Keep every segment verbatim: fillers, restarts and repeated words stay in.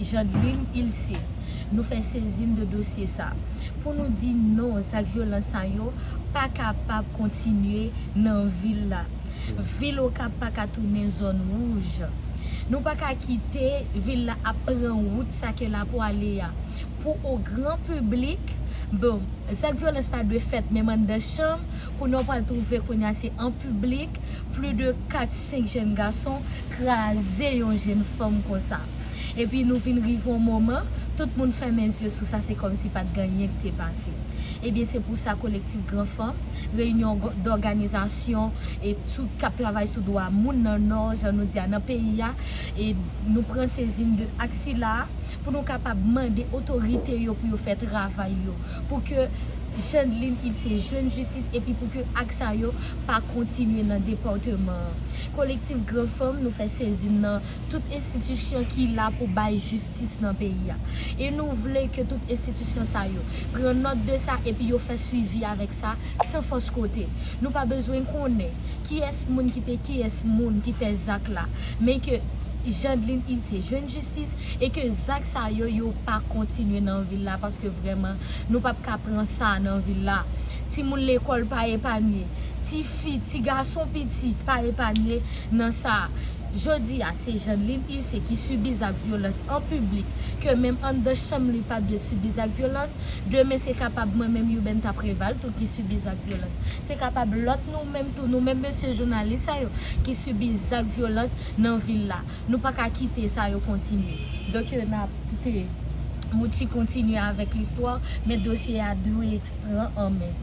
Jeandeline Ilcé. Nou fè sezin de dosye sa pou nou di non, zak vyolans sa yo pa kapab kontinye nan vil la. Vil Okap pa ka tounen zòn wouj. Nou pa ka kite vil la ap pran wout sa ke l ap prale a. Pou o gran piblik, bon, zak vyolans pa dwe fèt menm anndan chanm, kounye a w pral twouve kounye a se an piblik, plis de kat, senk jèn gason kraze yon jèn fanm konsa. Epi nou vin rive yon moman, tout moun fèmen zye sou sa, se kòmsi pa t gen anyen ki te pase. Ebyen, se pou sa Kolektif Gran Fanm, reyinyon dòganizasyon e tout k ap travay sou dwa moun nan Nò, jan nou di a, nan peyi a, e nou pran sezin de ak sila a, pou nou kapab mande otorite yo pou yo fè travay yo, pou ke Jeandeline Ilcé jwenn jistis epi pou ke ak sa yo pa kontinye nan depatman an. Kolektif Gran Fanm, nou fè sezin nan tout enstitisyon ki la pou bay jistis nan peyi a. E nou vle ke tout enstitisyon sa yo pran nòt de sa epi yo fè swivi avèk sa san fòs kote. Nou pa bezwen konnen kiyès moun ki te kiyès moun ki fè zak la, men ke Jeandeline Ilcé jwenn jistis e ke zak sa yo, yo pa kontinye nan vil la, paske vrèman, nou p ap ka pran sa nan vil la. Timoun lekòl pa epanye, tifi, ti gason piti pa epanye nan sa. Jodi a, se Jeandeline Ilcé ki sibi zak vyolans an piblik, ke menm anndan chanm li pa dwe sibi zak vyolans. Demen, se kapab mwen menm, Youbenta Preval, tou ki sibi zak vyolans. Se kapab lòt nou menm tou, nou menm mesye jounalis sa yo, ki sibi zak vyolans nan vil la. Nou pa ka kite sa yo kontinye. Donk, n ap kite Mouti kontinye avèk listwa, men dosye a dwe pran an men.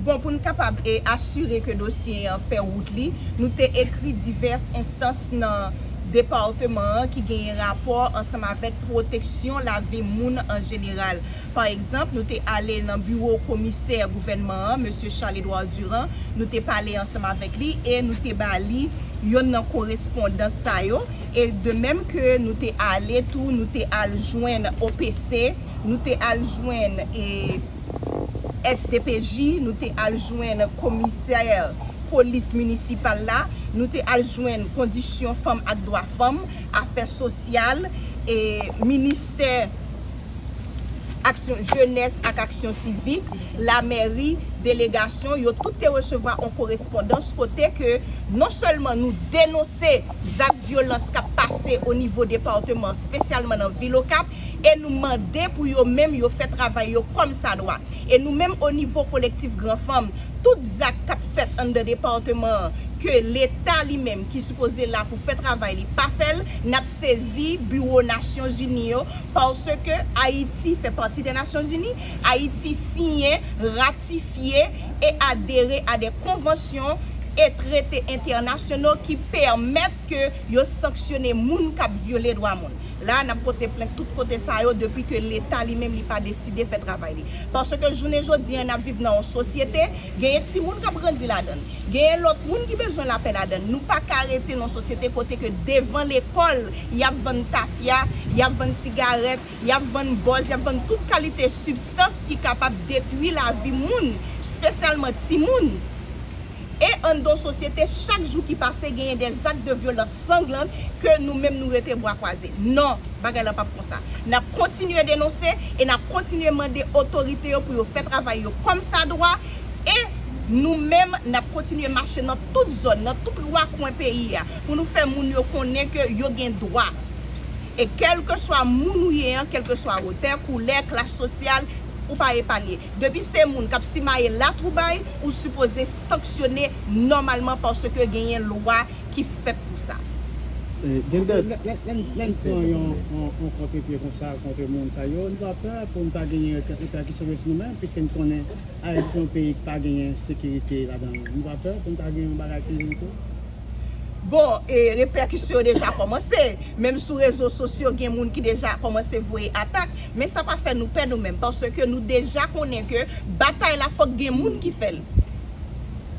Bon, pou n kapab e asire ke dosye an fè wout li, nou te ekri divès enstans nan depatman an ki genyen rapò ansanm avèk pwoteksyon lavi moun an jeneral. Pa egzanp, nou te ale nan biwo komisè gouvènman an, mesye Charles Edouard Durand, nou te pale ansanm avèk li e nou te ba li yonn nan korespondans sa yo. E de menm ke nou te ale tou, nou te al jwenn O P C, nou te al jwenn e S D P J, nou te al jwenn komisè polis minisipal la, nou te al jwenn kondisyon fanm ak dwa fanm, afè sosyal, e ministè aksyon jenès ak aksyon sivik, lamèri, delegasyon, yo tout te resevwa yon korespondans kote ke non sèlman nou denonse zak vyolans k ap pase o nivo depatman, espesyalman nan vil Okap, e nou mande pou yo menm yo fè travay yo kòm sa dwa. E nou menm o nivo Kolektif Gran Fanm, tout zak k ap fèt anndan depatman an, ke Leta li menm ki sipoze la pou fè travay li pa fè l, n ap sezi biwo Nasyonzini yo, paske Ayiti fè pati de Nasyonzini, Ayiti siyen, ratifye e adere a de konvansyon e trete entènasyonal ki pèmèt ke yo sanksyone moun k ap vyole dwa moun. La a, n ap pote plent tout kote sa yo depi ke Leta li menm li pa deside fè travay li. Paske jounen jodi a, n ap viv nan yon sosyete, genyen timoun k ap grandi ladan l. Genyen lòt moun ki bezwen lapè ladan l. Nou pa ka rete nan yon sosyete kote ke devan lekòl, y ap vann tafya, y ap vann sigarèt, y ap vann bòz, y ap vann tout kalite sibstans ki kapab detwi lavi moun, espesyalman timoun. E anndan yon sosyete, chak jou ki pase, genyen de zak de vyolans sanglan ke nou menm nou rete bwa kwaze. Non, bagay la p ap konsa. N ap kontinye denonse e n ap kontinye mande otorite yo pou yo fè travay yo kòm sa dwa. E nou menm, n ap kontinye mache nan tout zòn, nan tout rakwen peyi a, pou nou fè moun yo konnen ke yo gen dwa. E kèlkeswa moun ou ye an, kèlkeswa wotè, koulè, klas sosyal, ou pa epanye. Depi se moun k ap simaye latwoubay, ou sipoze sanksyone nòmalman paske genyen lwa ki fèt pou sa. Lè n pran yon kont epye konsa kont moun sa yo, nou pa pè pou n ta genyen repèkisyon yo sou nou menm, piske n konnen Ayiti se yon peyi ki pa genyen sekirite ladan l. Nou pa pè pou n ta gen yon bagay ki vin tou? Bon, e, repèkisyon yo deja kòmanse. Menm sou rezo sosyo, gen moun ki deja kòmanse voye atak. Men sa pa fè nou pè nou menm, paske nou deja konnen ke batay la, fòk gen moun ki fè l.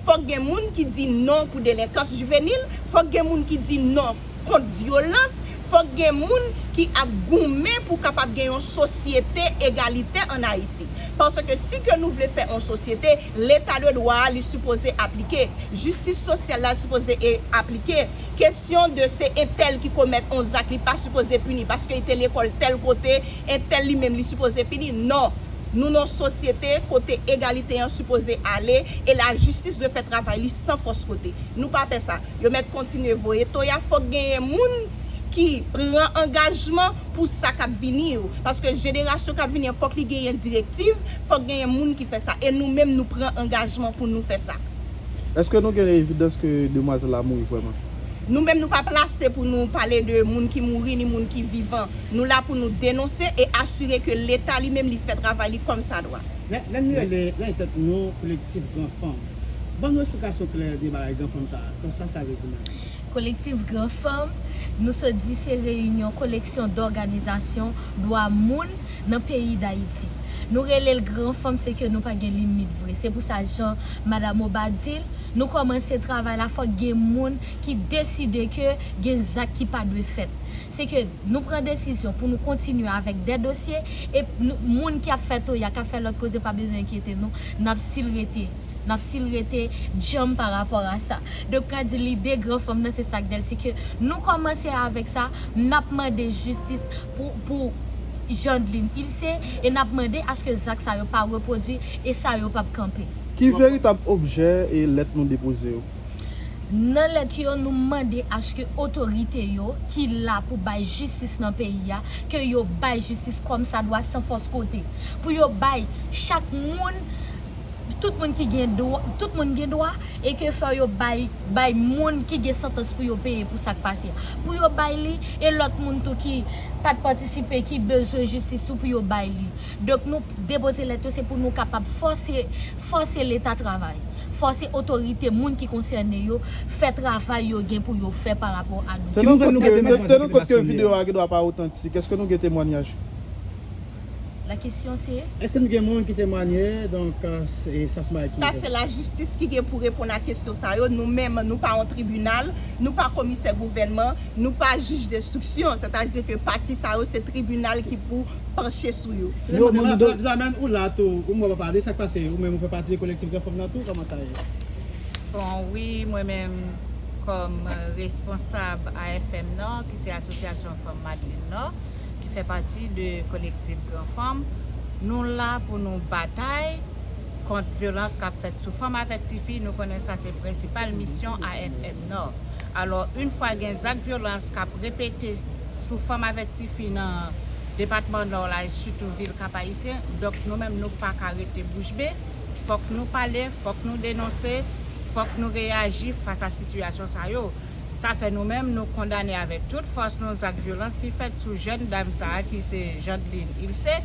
Fòk gen moun ki di non pou delenkans jivenil, fòk gen moun ki di non kont vyolans, Fòk gen moun ki ap goumen pou kapab gen yon sosyete egalitè ann Ayiti. Paske si ke nou vle fè yon sosyete, leta de dwa a, li sipoze aplike. Jistis sosyal la sipoze e aplike. Kesyon de se entèl ki komèt yon zak, li pa sipoze pini paske li te lekòl tèl kote, entèl li menm li sipoze pini. Non. Nou nan sosyete kote egalite an sipoze ale e lajistis dwe fè travay li san fòs kote. Nou pa pè sa. Yo mèt kontinye voye toya, fòk genyen moun ki pran angajman pou sa k ap vini yo. Paske jenerasyon k ap vini an, fòk li genyen direktiv, fòk genyen moun ki fè sa. E nou menm, nou pran angajman pou nou fè sa. Èske nou gen evidans ke demwazèl la mouri vrèman? Nou menm, nou pa plase pou nou pale de moun ki mouri ni moun ki vivan. Nou la pou nou denonse e asire ke Leta li menm, li fè travay li kòmsadwa. Lè, lè n rele, lè tèt nou Kolektif Gran Fanm, ban nou eksplikasyon klè de bagay Gran Fanm sa a. Konsa sa vle di menm? Kolektif Gran Fanm, nou sot di se reyinyon koleksyon dòganizasyon dwa moun nan peyi Dayiti. Nou rele l Gran Fanm, se ke nou pa gen limit vre. Se pou sa, jan Madam Oba di l, nou kòmanse travay la, fòk gen moun ki deside ke gen zak ki pa dwe fèt. Se ke nou pran desizyon pou nou kontinye avèk de dosye, e nou, moun ki ap fè toya, k ap fè lòt koze, pa bezwen enkyete nou, n ap still rete. N ap still rete djanm pa rapò a sa. Donk, ka di lide Gran Fanm nan, se sa k bèl, se ke nou kòmanse avèk sa, n ap mande jistis pou, pou Jandline Ilcé, e n ap mande aske zak sa yo pa repwodui e sa yo p ap kanpe. Ki veritab objè e lèt nou depoze yo? Nan lèt yo, nou mande aske otorite yo ki la pou bay jistis nan peyi a, ke yo bay jistis kòmsadwa san fòs kote. Pou yo bay chak moun, tout moun ki gen dwa, tout moun gen dwa, e ke fò yo bay, bay moun ki gen santans pou yo peye pou sa k pase a. Pou yo bay li, e lòt moun tou ki pa t patisipe, ki bezwen jistis tou, pou yo bay li. Donk, nou depoze lèt yo, se pou nou kapab fòse, fòse Leta travay. Fòse otorite, moun ki konsène yo, fè travay yo gen pou yo fè pa rapò a dosye. Tenan kont ke, tenan kont ke videyo a gendwa pa otantik, èske nou gen temwanyaj? La kesyon se? Èske nou gen moun ki temwanye? Donk, euh, se, sa se bagay ki... Sa se lajistis ki gen pou reponn a kesyon sa yo. Nou menm, nou pa yon tribinal, nou pa komisè gouvènman, nou pa jij denstriksyon. Sètadi ke pati sa yo, se tribinal ki pou panche sou yo. Yo, moun de... Dizamèn, ou la tou, ou mwen pa pale, sa k pase? Ou menm ou fè pati de Kolektif Gran Fanm nan tou, kòman sa ye? Bon, wi, mwen menm, kòm responsab A F M Nò, ki se Asosyasyon Fanm Madlin Nò, ki fè pati de Kolektif Gran Fanm, nou la pou nou batay kont vyolans k ap fèt sou fanm avèk tifi. Nou konnen sa se prensipal misyon A F M Nò. Alò, yon fwa gen zak vyolans k ap repete sou fanm avèk tifi nan depatman Nò la, e sitou vil Kap Ayisyen, donk, nou menm, nou pa ka rete bouch be. Fòk nou pale, fòk nou denonse, fòk nou reyaji fas a sitiyasyon sa yo. Sa fè nou menm, nou kondane avèk tout fòs nou zak vyolans ki fèt sou jèn dam sa a, ki se Jandline Ilcé,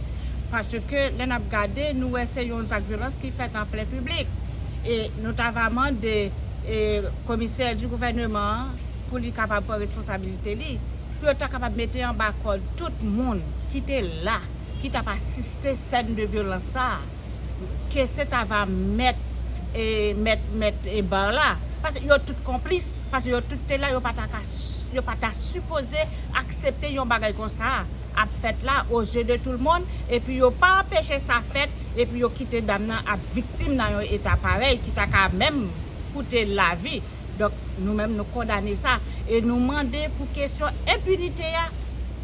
paske lè n ap gade, nou wè se yon zak vyolans ki fèt an plen piblik. E nou ta va mande, e, komisè di gouvèneman an pou li kapab pran responsabilite li, pou yo ta kapab mete anba kòd tout moun ki te la, ki t ap asiste sèn de vyolans sa a, ke se ta va mèt, e, mèt, mèt, e, ba la. Paske yo tout konplis, paske yo tout te la, yo pa ta ka s-, yo pa ta sipoze aksepte yon bagay konsa ap fèt la, aux yeux de tout le monde, epi yo pa anpeche sa fèt, epi yo kite dam nan ap viktim nan yon eta parèy ki ta ka menm koute lavi. Donk, nou menm, nou kondane sa. E nou mande pou kesyon enpinite a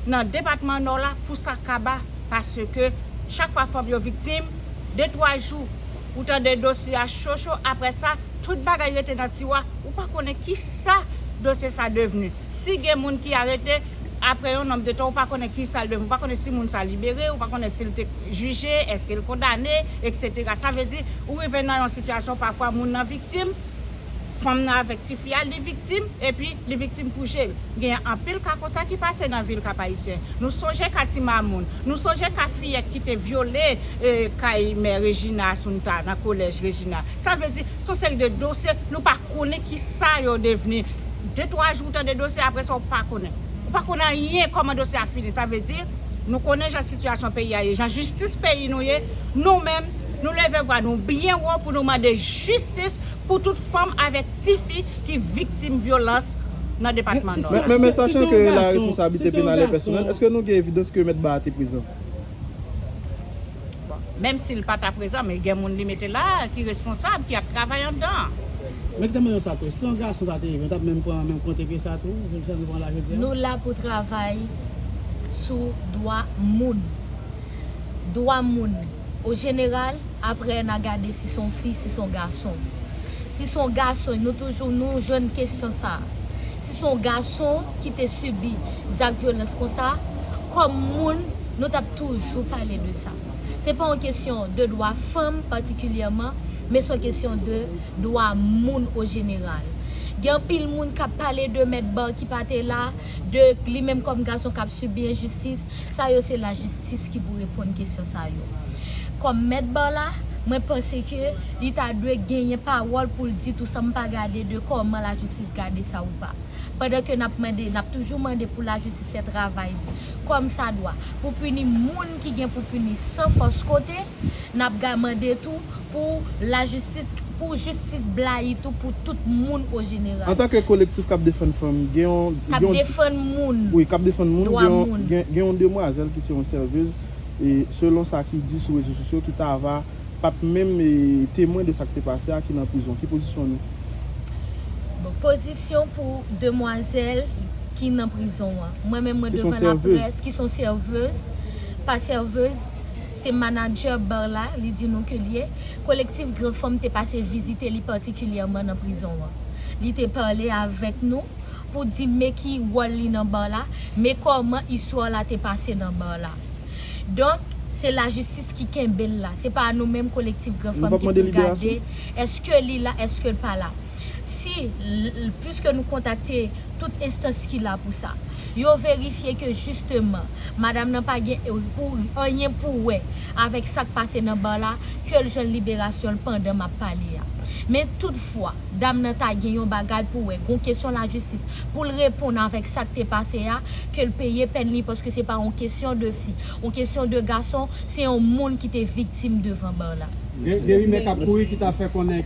nan depatman Nò la, pou sa kaba, paske chak fwa fanm yo viktim, de twa jou, ou tande dosye a cho cho, apre sa, tout bagay rete nan tiwa, ou pa konnen ki sa dosye sa devni. Si gen moun ki arete, apre yon nonb de tan, ou pa konnen ki sa l devni, ou pa konnen si moun sa libere, ou pa konnen si l te jije, èske l kondane, etsetera. Sa vle di, ou rive nan yon sitiyasyon, pafwa moun nan viktim, fanm nan avèk tifi a, li viktim, epi li viktim pou je l. Gen anpil ka konsa ki pase nan vil Kap Ayisyen. Nou sonje ka Ti Mamoun, nou sonje ka fiyèt ki te vyole, e, kay mè Regina Assunta nan kolèj Regina. Sa vle di, se yon seri de dosye, nou pa konnen ki sa yo devni. De twa jou ou tande dosye, apre sa ou pa konnen. Ou pa konnen anyen kòman dosye a fini. Sa vle di, nou konnen jan sitiyasyon peyi a ye, jan jistis peyi nou ye. Nou menm, nou leve vwa nou byen wo pou nou mande jistis pou tout fanm avèk tifi ki viktim vyolans nan depatman Nò. Men, men, men sachan ke la responsabilité Si se yon pénale gason- pèsonèl, èske nou gen evidans ke mèt ba a te prezan? Menm si l pa ta prezan, men gen moun li mete la ki responsab, ki ap travay anndan. Mwen te mande sa tou. Si yon gason sa te rive, nou t ap menm pran menm konte ke sa tou, jan nou pran la jodi a? Nou la pou travay sou dwa moun. Dwa moun o jeneral, apre n a gade si se yon fi, si se yon gason. Si se yon gason, nou toujou nou jwenn kesyon sa. Si se yon gason ki te sibi zak vyolans konsa, kòm moun, nou t ap toujou pale de sa. Se pa yon kesyon de dwa fanm patikilyèman, men se yon kesyon de dwa moun o jeneral. Gen anpil moun k ap pale de mèt ba ki pa te la, de li menm kòm gason k ap sibi enjistis. Sa yo se lajistis ki pou reponn kesyon sa yo. Kòm mèt ba la, mwen panse ke li ta dwe genyen pawòl pou l di tou san m pa gade de kòman lajistis gade sa ou pa. Pandan ke n ap mande, n ap toujou mande pou lajistis fè travay li kòm sa dwa, pou pini moun ki gen pou pini san fòs kote, n ap ga mande tou pou lajistis, pou jistis blayi tou pou tout moun o jeneral. Antanke kolektif k ap defann fanm, gen yon... K ap defann moun. Wi, k ap defann moun. Dwa Gen yon, moun. Gen, gen yon demwazèl ki se yon sèvez, e selon sa ki di sou rezo sosyo, ki ta va p ap menm e, temwen de sa k te pase a, ki nan prizon. Ki pozisyon nou? Bon, pozisyon pou demwazèl ki nan prizon an. Mwen menm mwen Ki son devan sèvez. Laprès, ki son sèvez, pa sèvez, se manadjè bar la, li di nou ke l ye. Kolektif Gran Fanm te pase vizite li patikilyèman nan prizon an. Li te pale avèk nou pou di men ki wòl li nan bar la, men kòman istwa la te pase nan bar la. Donk, se lajistis ki kenbe l la. Se pa nou menm kolektif Gran Nou Fanm p ap ki mande pou gade liberasyon? Èske li la, èske l pa la. Si, l- l- piske nou kontakte tout enstans ki la pou sa, yo verifye ke jisteman madanm nan pa gen pou anyen pou wè avèk sa k pase nan bar la, ke l jwenn liberasyon l pandan m ap pale a. Men toutfwa dam nan ta gen yon bagay pou wè, gon kesyon lajistis pou l reponn avèk sa k te pase a, ke l peye pèn li, paske se pa yon kesyon de fi, yon kesyon de gason, se yon moun ki te viktim devan bar la. Gen gen rimè k ap kouri ki ta fè konnen